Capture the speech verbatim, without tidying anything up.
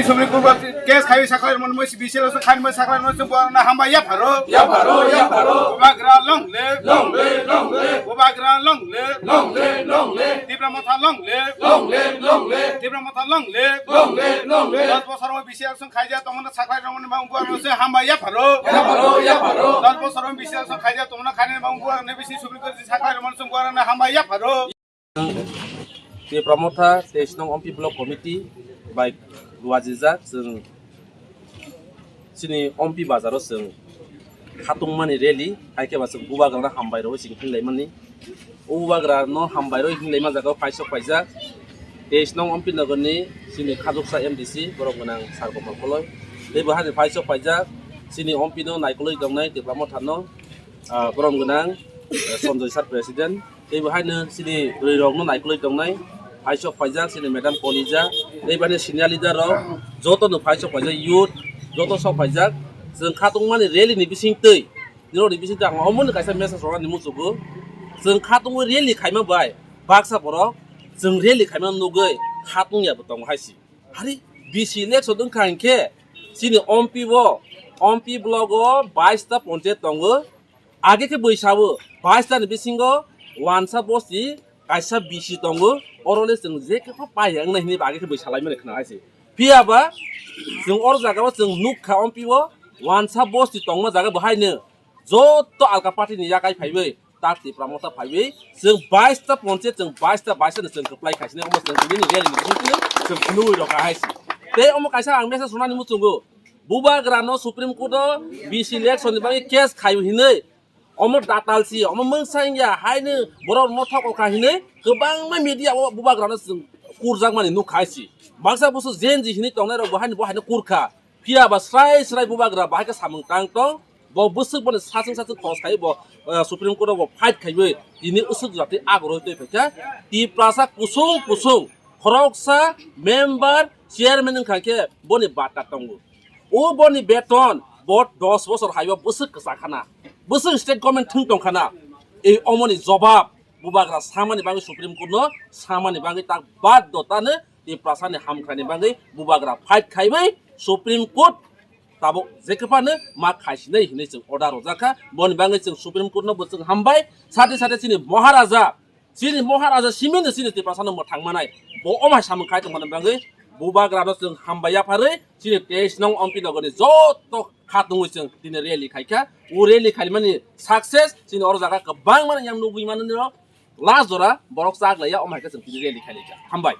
Supreme Court case khai sakhlai mani mui B C L S khai mani sakhlai mani sung buang na hambai ya pharo. Ya pharo, ya pharo. Bubagra long live. Long live, long live. Bubagra long live. Long live, long live. Tipra Motha long live. Long live, long live. Tipra Motha long live. Long live, long live. Dos bosor o B C L S khai ja tongmani sakhlai mani bang buang na sung hambai ya pharo. Ya pharo, ya pharo. Dos bosor o B C L S khai ja tongmani khai mani bang buang na B C Supreme Court sakhlai mani sung buang na hambai ya pharo. Tipra Motha teis nong Ompi Block Committee bai ruajijak chwng chini Ompi bazaro chwng khatungmani rally, hai khe ba chwng bubagrano hambai rwui chwng hinlaimani. O bubagrano hambai rwui hinlaima jagao phaisok phaijak teis nong Ompi Nogorni chini khajoksa M D C borok gwnang Sar Komal Koloi. Tei bo hani phaisok phaijak chini Ompi no naikolwi tongnai Tipra Mothano, ah, borom gwnang, eh, Sanjoy Sir President. Tei bo haino chini bwrwi rokno naikolwi tongnai, phaisok phaijak chini Madam Kolija, tei bani senior leader rok joto no phaisok phaijak, youth joto sok phaijak. Chwng khatungmani rally ni bisingtwi, nirokni bisingtwi ang omono kaisa message rwnani muchungo. Chwng khatungwi rally khaima bai baksa borok chwng rally khaima nugwi khatung ya bo tongo hai si. Hari B C election wngkha hinkhe chini Ompi bo, Ompi block o bais ta ponchayat tongo. Age khe bwisa o bais ta ni bisingo wansa bosti kaisa B C tongo. Oro le chwng je khe pha pai ya wngna hinwi age khe bwisa lai mani khna hai se. Phiya ba chwng oro jaga o chwng nuk kha Ompi o wansa bosti tongma jaga bo haino joto alka party ni yakai phaiwi tak Tipra Motha phaiwi chwng bais ta ponchayat chwng bais ta bais ta ni chwng kwplai khaisini omo chwng tini ni rally ni bisingtwi chwng phunugwi rokha hai se. Tei omo kaisa ang message rwnani muchungo. Bubagrano Supreme Court o B C election ni bagwi case khai hinwi omo datal si, omo mungsa wngya, haino borok no thok okha hinwi kwbangma media o bubagrano chwng kurjakmani nukha hai si. Baksa busu Gen Z hinwi tongnai rok bo haino bo haino kurkha. Phiya ba srai srai bubagra bahai khe samung tang tong, bo bwswk boni sachwng sachwng khorok khai bo, eh, Supreme Court o bo fight khaiwi tini usuk jati agoroi twi phaikha. Tiprasa kusung kusung khoroksa member chairman wngkha khe boni bata tongo. O boni beton bo dos bosor hai o bwswk kwchak khana, bwswk state government thwng tong khana. Ei omoni jobab bubagra samani bagwi Supreme Court no samani bagwi tak baddhota no Tiprasa ni hamkrai ni bagwi bubagra fight khaiwi Supreme Court tabuk jekhe phano ma khaisinai hinwi chwng order rwjak kha. Boni bagwi chwng Supreme Court no bo chwng hambai, sate sate chini Maharaja, chini Maharaja simi no chini Tiprasa no mwthang manai, bo omai samung khai tongmani bagwi bubagra no chwng hambai yapharwi chini teis nong Ompi Nogor ni joto khatungwi chwng tini rally khaikha. O rally khaimani success chini oro jaga kwbangma yang nugwi mano nirok. Last jora borok chak laiya, omo hai khe chwng tini rally khai laikha. Hambai.